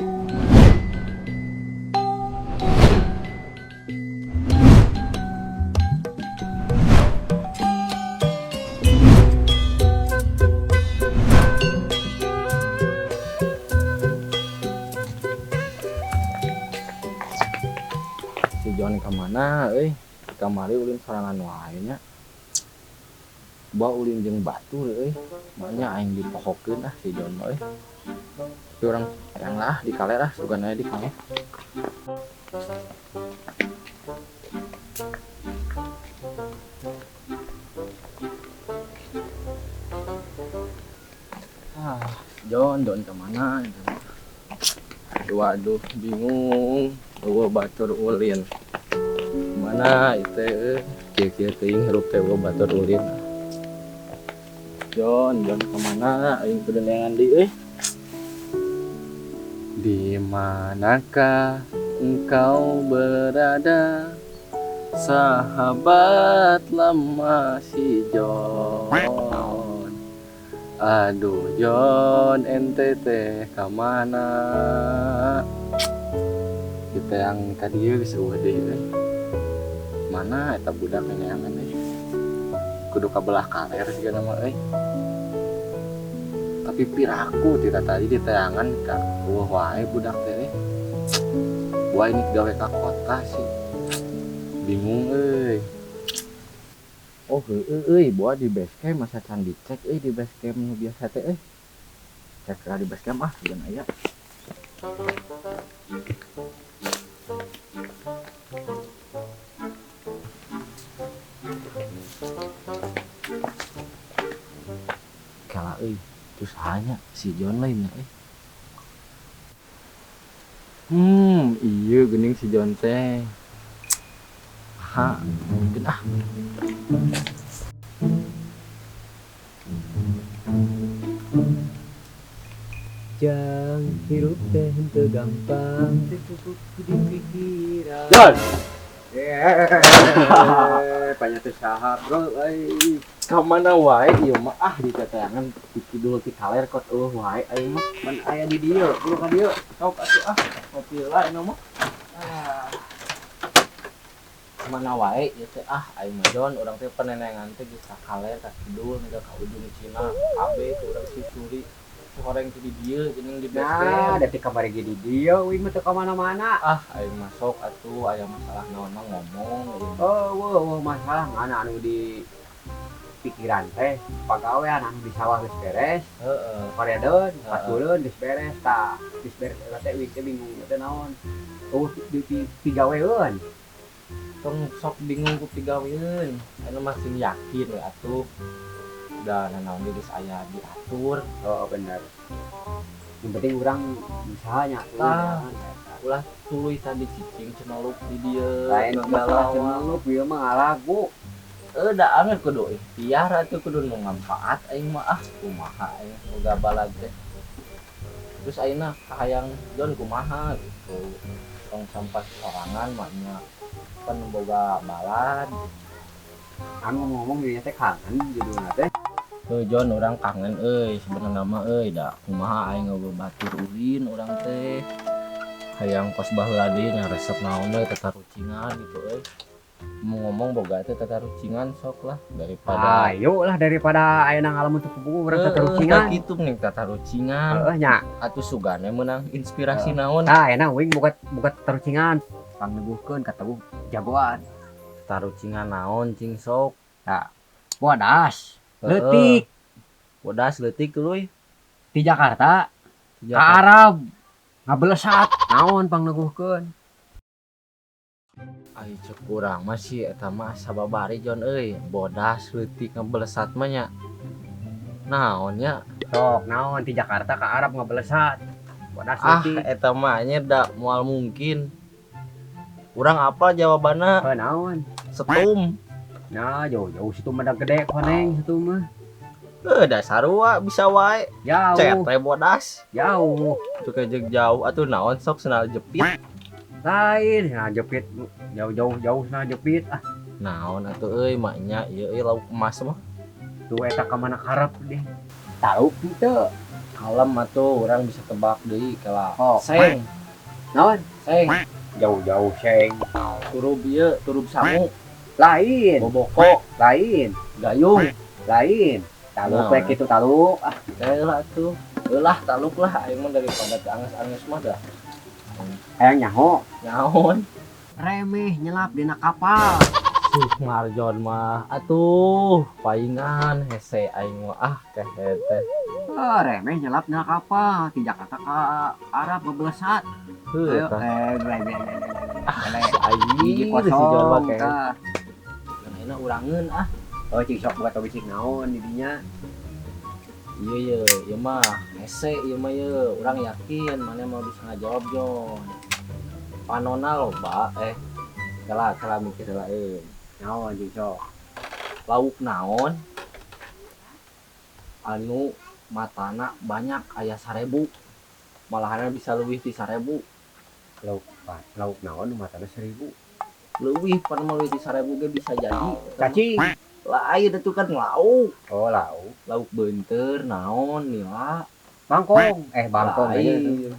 Si John ka mana euy? Kamari ulin sorangan wae nya. Bawa ulin jeung batur euy. Makanya aing dipohokeun ah si John mah euy. Tapi urang hayang lah di kaler ah, sugan aya di kaler. Ah, John, John ka mana? Waduh, bingung. Eueuh batur ulin. Mana itu euy? Kieu-kieu teuing hirup teh eueuh batur ulin. John, John ka mana? Aing kudu neangan deui euy. Di manakah engkau berada, sahabat lama si John? Aduh John, ente teh ka mana? Kita yang tadi geus eueuh deui euy. Mana eta budak neangan euy? Kudu ka belah kaler sigana mah euy. Tapi piraku tidak tadi di teangan ka eueuh wae budak teh euy. Wah ini gawe ka kota sih. Bingung euy. Oh heueuh euy, boa di base camp masa can dicek euy di base camp nu biasa teh euy. Cek lah di base camp ah, sugan aya. Kala euy, terus hanya si John lainnya euy. Iya geuning si John teh. Ha, mungkin ah. Jang hirup teh henteu gampang, teu cukup di pikiran. John. Banyak teh saha bro euy. Ka mana wae ieu mah ah di teteangan di kidul ti kaler kot eueuh wae aing mah. Pan aya di dieu, bro ka dieu. Sok atuh ah, ngopi lah ieu mah. Ah. Mana wae ieu teh ah aing mah John, urang teh penenengan teh geus ka kaler ka kidul nepi ka ujung Cina, kabeh ku urang susuri. Horeng teh di dieu geuning di base Nah, camp. da ti kamari ge di dieu euy mah teu ka mana-mana. Ah, aing mah sok atuh aya masalah naon mah ngomong ieu. Oh, weuh weuh masalah mana anu di pikiran teh pagawean anu di sawah geus beres. Heeh. Koredeun, Heeh. patuleun geus beres tah. Geus beres eta teh euy teh bingung teh naon. Eueuh di pigaweun. Tong sok bingung ku pigaweun. Anu mah sing yakin we atuh. Da nanaon ge geus aya diatur. Oh, bener. Yang penting urang usahanya Tah. Ulah tuluy tadi cicing cenelup di dieu. Lain masalah Ngagalawa. cenelup ieu mah ngalagu. Da anget kudu ikhtiar atuh kudu nu ngampaat aing mah ah kumaha aing boga balad teh. Terus ayeuna kahayang John kumaha gitu. Tong sampah sorangan mah nya pan boga balad. Anu ngomong-ngomong ieu teh kangen judulna teh. Heuh John, urang kangen euy sebenarna mah euy da kumaha aing ngobrol batur ulin urang teh. Hayang kos baheula deui nya resep naon we tatarucingan gitu euy. Mau ngomong boga teh tatarucingan sok lah daripada ayo lah daripada ayeuna ngalamun teu puguh urang Heeh, tatarucingan. tah kitu nih tatarucingan. Heeh nya. Atuh sugane meunang inspirasi naon. Tah ayeuna uing boga tatarucingan. Pangneguhkeun ka teguh jagoan. Tatarucingan naon cing sok. Tah. Bodas. Heeh. Leutik. Bodas leutik tuluy. Di Jakarta. Di Ka Jakarta. Arab. Ngabelesat naon pangneguhkeun. Ai cek urang mah sih eta mah sababari John euy, bodas leutik ngabelesat mah nya. Naon nya? Sok naon di Jakarta ka Arab ngabelesat. Bodas Ah, leutik. eta mah nya da moal mungkin. Urang apa jawabanna? Heuh naon? Setum. Nah, jauh-jauh situ mah da gede koneng situ mah. Heuh, da sarua bisa wae. Jauh. Cet we bodas. Jauh. Tuh kejek jauh atuh naon sok senal jepit. Lain, nah jepit jauh-jauh jauh nah jepit ah. Naon atuh euy maknya ieu euy lauk emas mah. Tuh eta ka mana karep deh. Tahu kitu. Kalem atuh, urang bisa tebak deui kala. Oh. Seng, Naon? seng. Jauh-jauh seng. Turub ieu, turub sangu, Lain, boboko, lain, gayung. Lain. Taluk Nah. we kitu taluk. Ah, Kayak lah tuh. Lah taluk lah aing mah daripada teu anges-anges mah dah. Hayang nyaho. Naon? Remeh nyelap dina kapal. Suh Marjon mah atuh paingan hese aing mah ah kehed teh. Oh, remeh nyelap dina kapal ti Jakarta ka Arab bebelesat. Heuh Ayo, tah. eh, ble ble ble ble. Si aing Hiji si Jon mah kosong kehed. tah. Ayeuna urangeun ah. Oh, cing sok buat bisik naon di dinya. Iya iya, ieu mah hese ieu mah ye, urang yakin mana mau bisa ngajawab Jon. Panona loba eh kala kala mikir lah eh. Naon cing sok? Lauk naon anu matana banyak aya 1000, malahan bisa leuwih ti 1000. Lauk lauk naon nu matana 1000? Leuwih pan mah, leuwih ti 1000 ge bisa jadi. Cacing. Lain, itu kan lauk. Oh, lauk. Lauk beunteur naon nila. Bangkong. Eh, bangkong aja itu. Lain.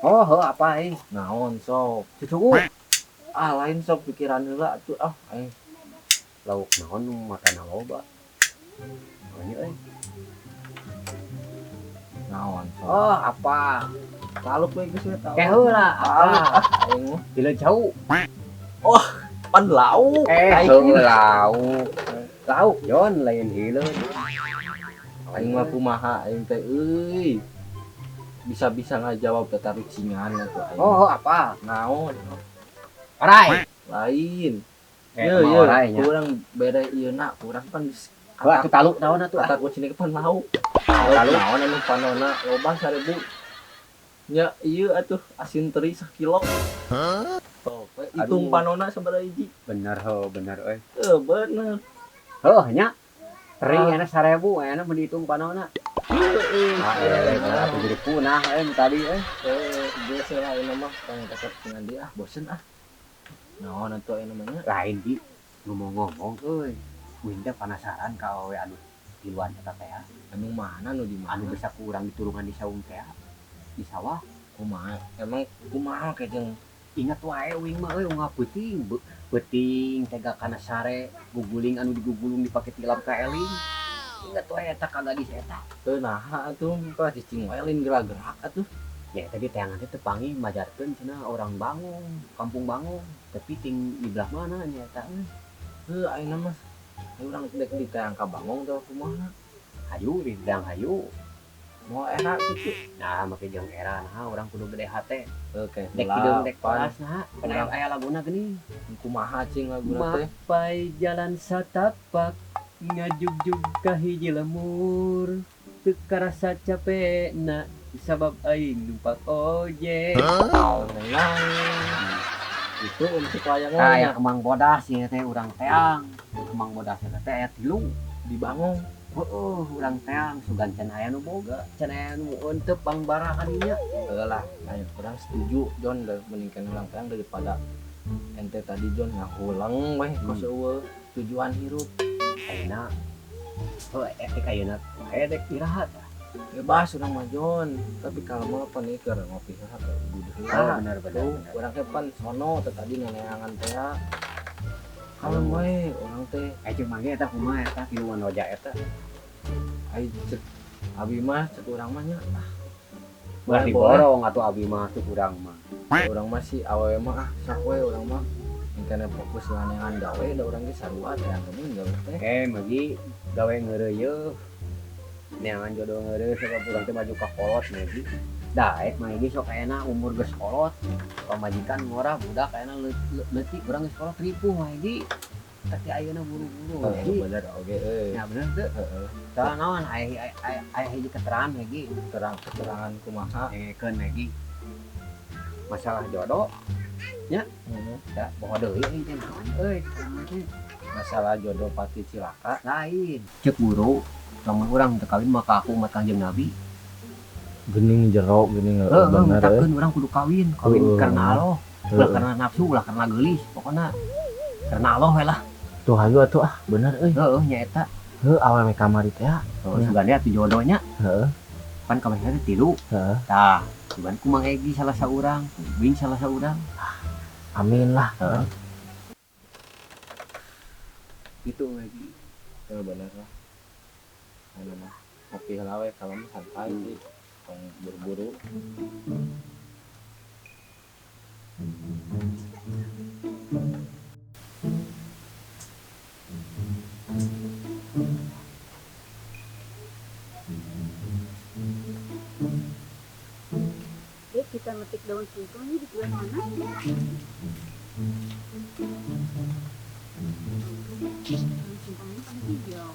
Oh, heuh, apa eh? Naon sok? Cucuku. Ah, lain, sok pikiran heula atuh ah aing. Lauk naon nu matana loba? Oh, ini euy. Naon sok? Oh, apa? Taluk we geus we tau. Teh heula, Taluk apa? ah aing mah. Hileud cau. Pan lauk. Eh, Aing. heuh, lauk. Lauk Jon, lain hileud. Aing mah kumaha aing teh euy. Bisa-bisa ngajawab teh tarucingan atuh aing. Oh, apa? Naon? Orai. Lain. Eh, Ye mah ye, orai nya. Kurang beda ieu na, kurang pan geus Heuh, atuh taluk naon atuh ah? Kata kucing pan lauk. Lauk Taluk. naon anu panona loba 1000? Nya ieu atuh asin teri sakilo. Tuh, we hitung Aduh. panona sabaraha hiji. Bener heuh, bener euy. Heuh, bener. Heuh nya. Teri Ah. enak 1000, enak mun dihitung panona. Heuh. Ah, eh, atuh jadi punah euy nu tadi euy. Eh, geus lah ayeuna mah tong tetep dengan dia ah, bosen ah. Naon atuh ayeuna mah nya? Lain di ngomong-ngomong euy. Uing teh penasaran ka awewe anu tiluan eta teh ya. Anu mana, nu di mana? Anu bisa ku urang ditulungan di saung teh ya. Di sawah. Kumaha? Emang kumaha ke jeung Ingat wae uing mah euy, unggal peuting, peuting tega kana sare, guguling anu digugulung dipake tilam ka eling. Ingat wae eta ka gadis eta. Teu naha atuh, pa cicing wae lain gerak-gerak atuh. Ya tadi teangan teh tepangi majarkeun cenah orang Bangung, kampung Bangung, tapi ting di belah mana nya eta euy. Heuh, ayeuna mah ayo urang dek di teang ka Bangung teh kumaha? Hayu di teang hayu. Mau era gitu. Nah, make jeung era nah urang kudu gede hate. Oke, Dek hideung dek palas nah, kan aya aya laguna geuning. Kumaha cing laguna teh? Mapai jalan satapak ngajugjug ka hiji lemur, teu karasa capekna sabab aing numpak ojek. Nang itu untuk layangan. Tah aya kembang bodas ieu teh urang teang. Kembang bodas eta teh aya tilu. Di Bangung. Heueuh, urang teang sugan can aya nu boga, can aya nu eunteup bangbara ka dinya. Heuh lah, ayo urang setuju John mendingkan urang teang daripada ente tadi John ngahulang weh kos eueuh tujuan hirup. Ayeuna heuh eh ayeuna aya dek iraha tah? Bebas urang mah John, tapi kalau mau pan ieu keur ngopi heula teh udud Oh, heula. bener bener. Tuh, Bener. urang teh pan sono teh tadi neneangan teh. Kalem we urang teh. Eh, jeung mangge eta kumaha eta tiluan roja eta? Ai cek abi mah, cek urang mah nya ah. Ulah Boleh, diborong atuh abi mah tuh urang mah. Urang mah si awewe mah ah sok we, urang mah engkene fokus nganeangan gawe da urang ge sarua teh angkeun gawe teh. Eh, magi gawe ngeureuyeuh. Neangan jodoh ngeureuyeuh sebab urang teh maju ka kolot magi. Daek mah ini sok ayeuna umur geus kolot. Pamajikan ngora budak ayeuna leutik, urang geus kolot ripuh mah gi. Tapi ayeuna buru-buru Heeh, magi. Bener oge euy. Ya bener teu? Heeh. Tah naon aya aya aya hiji keterangan magi. Terang keterangan kumaha? Dengekeun magi. Masalah jodoh Heeh. da poho deui euy teh naon euy keterangan teh. Masalah jodoh pati cilaka. Lain. Cek guru, lamun urang teu kawin maka aku umat Kangjeng Nabi. Gening jero geuning. Heeh, bener euy. mentakeun urang kudu kawin, kawin Heeh. karena Allah, ulah karena nafsu, ulah karena geulis, pokokna karena Allah we lah. Tuh hayu atuh ah, bener euy. Heeh, nya eta. Heuh, awewe kamari teh ah. Heeh, sugane atuh jodohnya. Heeh. Pan kabehna teh 3. Heeh. Tah, cuman ku Mang Egi salah saurang, Bing salah saurang. Amin lah. Heeh. Gitu Mang Egi. Ya bener lah. Anu mah ngopi heula we kalau mah santai sih. Tong buru-buru. Kita metik daun singkong ini di sebelah mana? Daun singkongnya pada hijau.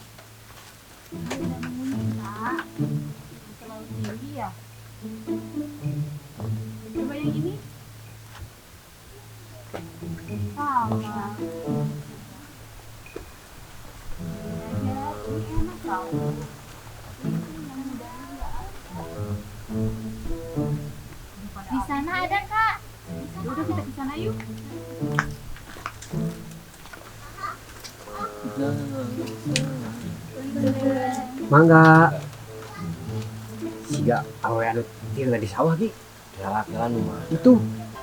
Ada menguning, Kak. Terlalu tinggi ya. Coba yang ini. Sama. Ini aja, ini enak tau. Ini yang muda enggak. Di sana ada, Kak. Ya udah kita ke sana yuk. Mangga. Siga awe anu tieu di sawah Ki. Jalan-jalan mah. Itu.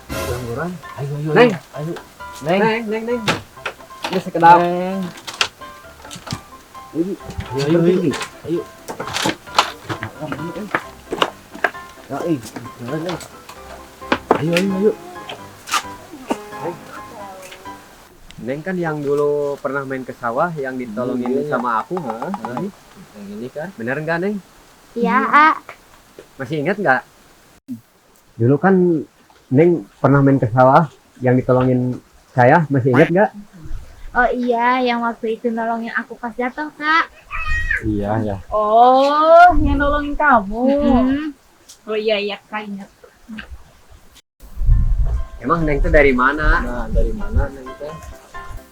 Urang-urang. Ayo ayo. Neng. Ayo. Neng. Neng, neng, neng. Ini sekedap. Neng. Ini. Ayo ayo ayo. Ayo. Ya, jalan, Neng. Ayo ayo ayo. Neng kan yang dulu pernah main ke sawah yang ditolongin Iya. sama aku, ha? Yang ini kan? Bener nggak, Neng? Iya, A. Masih ingat nggak? Dulu kan Neng pernah main ke sawah yang ditolongin saya, masih ingat nggak? Oh iya, yang waktu itu nolongin aku pas jatuh, Kak. Iya, ya. Oh, yang nolongin kamu. Oh iya, iya, Kak ingat. Emang Neng tuh dari mana? Nah, dari mana Neng teh?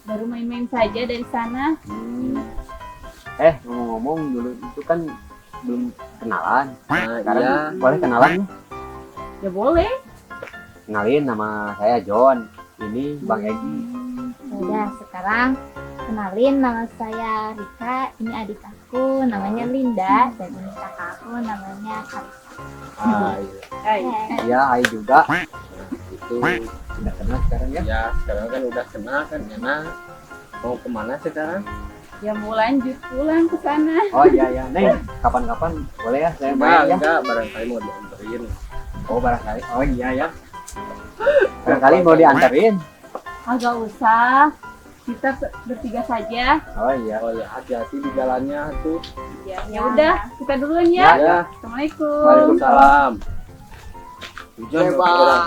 Baru main-main saja dari sana. Ngomong-ngomong dulu itu kan belum kenalan. Nah, Sekarang iya. boleh kenalan? Ya boleh. Kenalin, nama saya John. Ini Bang Egi. Udah, sekarang kenalin nama saya Rika, ini adik aku namanya Linda, dan ini kakak aku namanya Karisa. Ah, iya. Hai. Iya, hai juga. Itu udah kenal sekarang ya? Ya, sekarang kan udah kenal kan enak. Mau kemana sekarang? Ya mau lanjut pulang ke sana. Oh iya ya, Neng, kapan-kapan boleh ya saya main ya? Enggak, barangkali mau dianterin. Oh, barangkali. Oh iya ya. Barangkali mau dianterin. Agak usah. Kita bertiga saja. Oh iya. Oh iya, hati-hati di jalannya tuh. Ya, ya udah, kita duluan ya. Ya. Assalamualaikum. Waalaikumsalam. Hujan Hebat. orang.